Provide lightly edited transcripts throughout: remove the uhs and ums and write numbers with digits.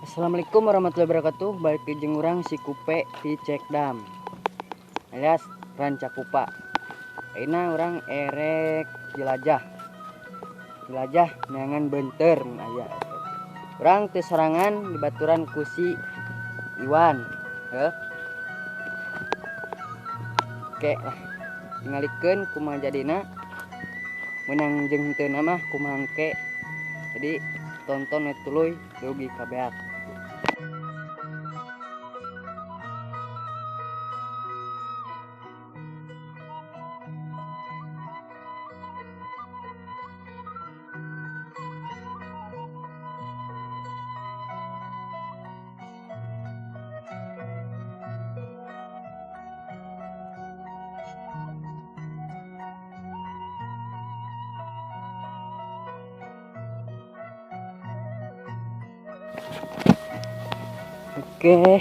Assalamualaikum warahmatullahi wabarakatuh. Balik ke jeung urang si Kupe di Cekdam alias Rancakupa. Ayeuna urang erek jelajah. Jelajah neangan beunteur mun aya. Urang teu sorangan dibaturan ku si Iwan. Heuh. Oke lah. Tingalikeun kumaha jadina. Meunang jeung henteu mah kumaha engke. Jadi tonton we tuluy dugi ka beak. Oke,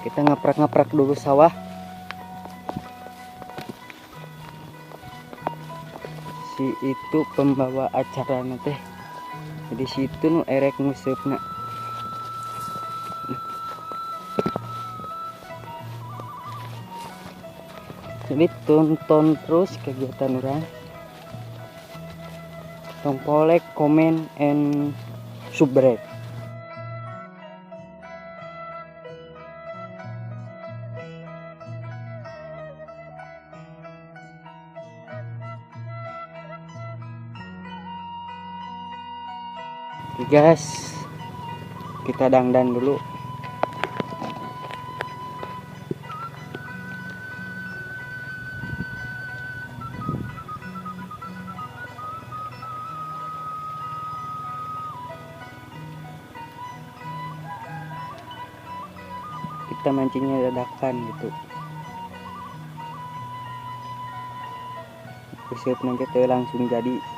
kita ngaprak-ngaprak dulu sawah. Si itu pembawa acara teh. Jadi situ nu erek nguseupna. Jadi tonton terus kegiatan orang. Tong like, komen, and subscribe. Guys, kita dangdan dulu. Kita mancingnya dadakan gitu. Useup nanti teh langsung jadi.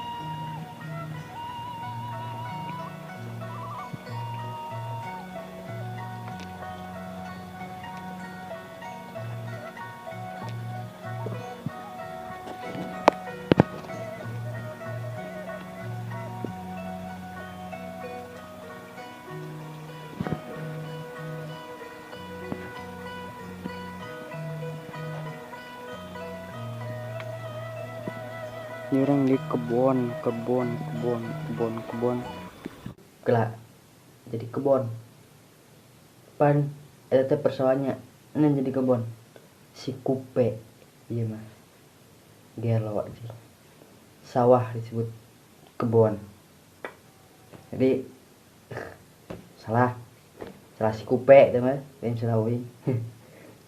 Ini orang di kebon, kebon, kebon, kebon, kebon. Kelak jadi kebon. Pan eta teh persoalannya, ini jadi kebon. Si Kupe, iya mah. Gelo sih. Sawah disebut kebon. Jadi salah. Salah si Kupe teh mah, lain salah euy.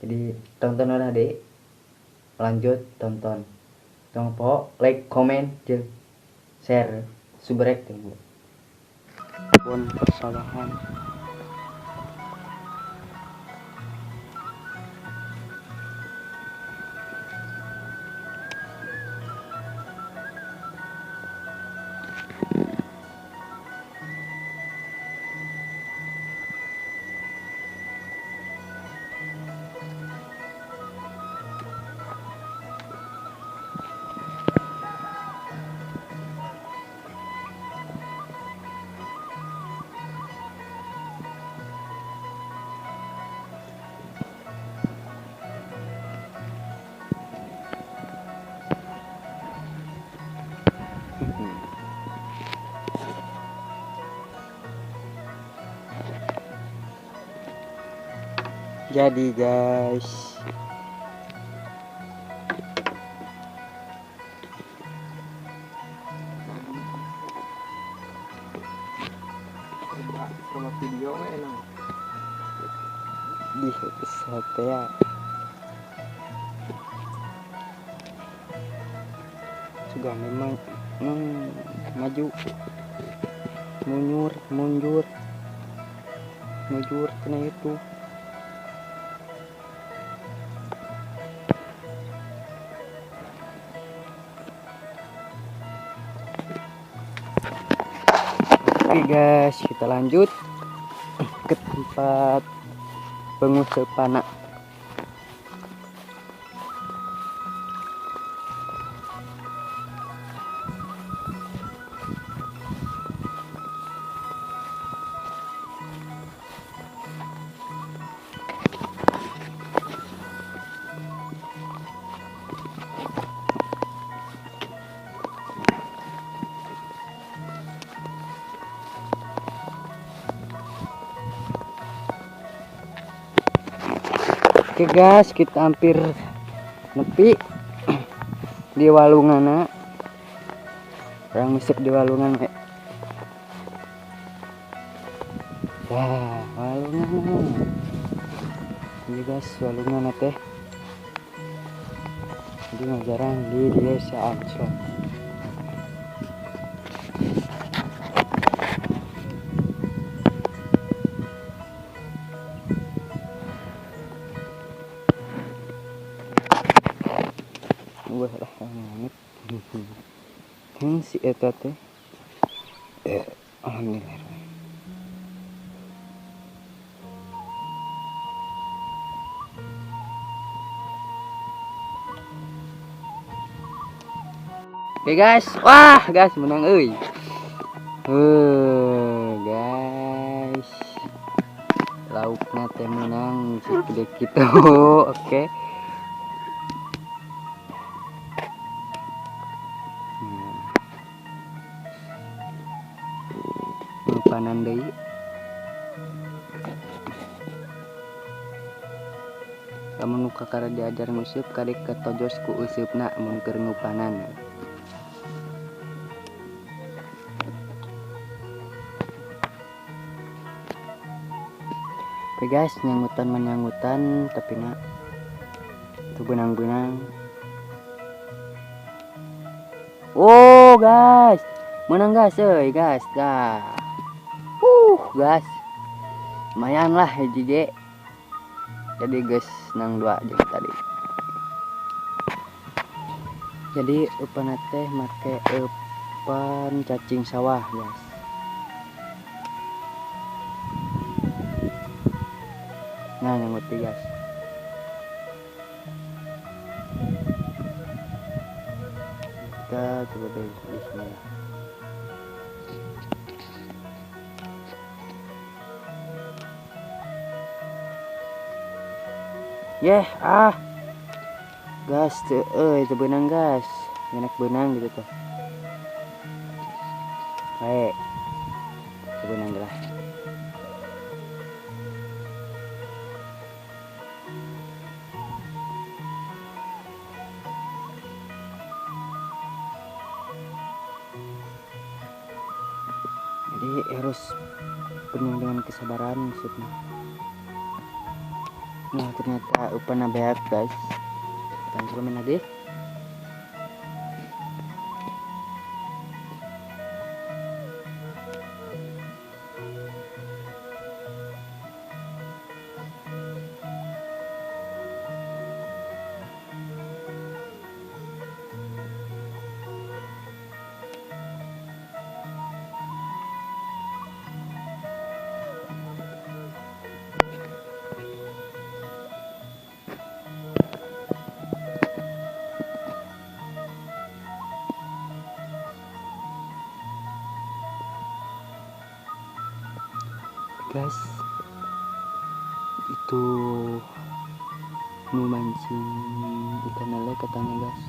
Jadi tonton lah deh. Lanjut tonton. Jangan lupa like, comment, jeung share, subrek tunggu. Kebun persawahan. Jadi guys, sama video enak di ya. Juga memang maju mundur mundur mundur kena itu. Oke guys, kita lanjut ke tempat pengusepan. Oke guys, kita hampir nepi di walungana. Orang musik di walungan. Wah, walungan. Ini guys, walungan teh. Jadi ngajaran di Desa Ancol. Wah, lah langit. Si eta teh. Alhamdulillah. Oke guys, wah guys menang euy. Guys. Laukna teh menang segede kitu. Oke. Panan deui. Lamun nu kakara diajar nguseup kadek katojos ku useupna mun keur ngupanan. Oke guys, nyangutan menyangutan tapi nak tuh benang-benang. Oh guys, menang guys, euy guys, dah. Guys, lumayan lah hiji ge. Jadi guys, nang 2 jeung tadi. Jadi eupan teh make eupan cacing sawah guys. Nah, nyanggut guys. Kita coba deh bismillah. Yeh, ah. Gas teu euy, teu beunang gas. Ngenek beunang gitu tuh. Baik. Teu beunang lah. Jadi harus penuh dengan kesabaran maksudnya. Nah ternyata upana beak guys. Kita coba lagi. Guys, itu mau mancing ikan lele katanya guys.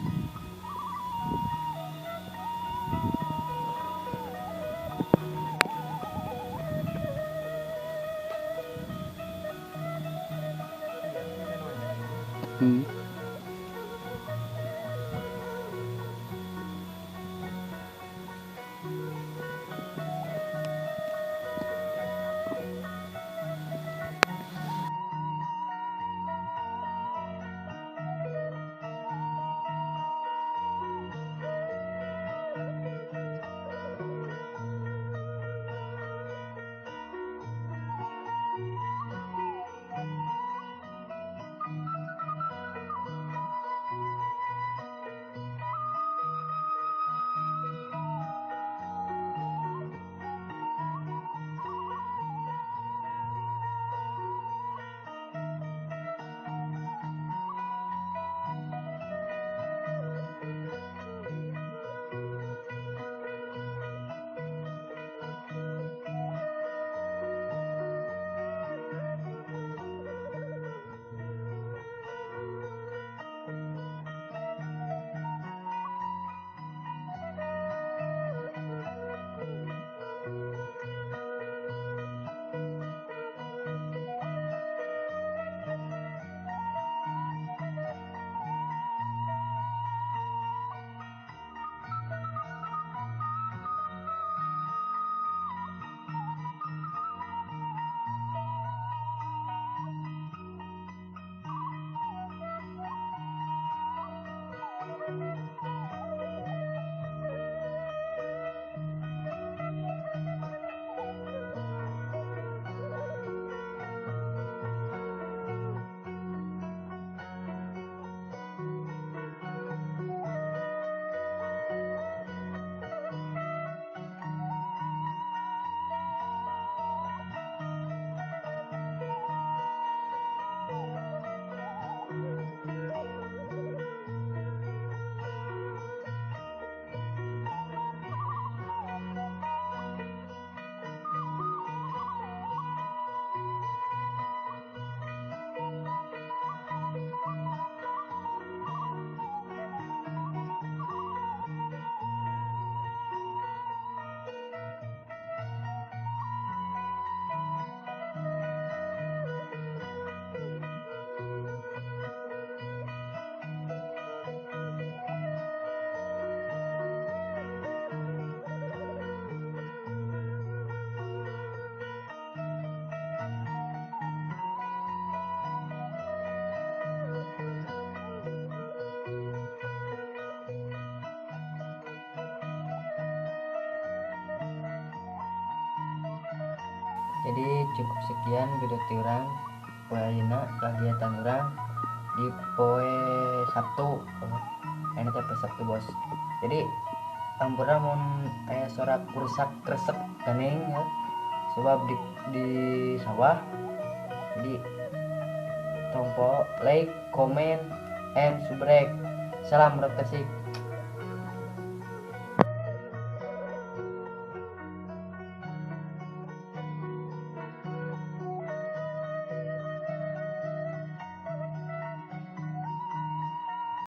Jadi cukup sekian video ti urang poe ayeuna, kegiatan urang di poe Sabtu. Ini teh poe Sabtu, bos. Jadi ampura mun aya suara kursak kresek ganing ya, sebab di sawah. Jadi tong poho like, comment, and subscribe. Salam Rock Tasik.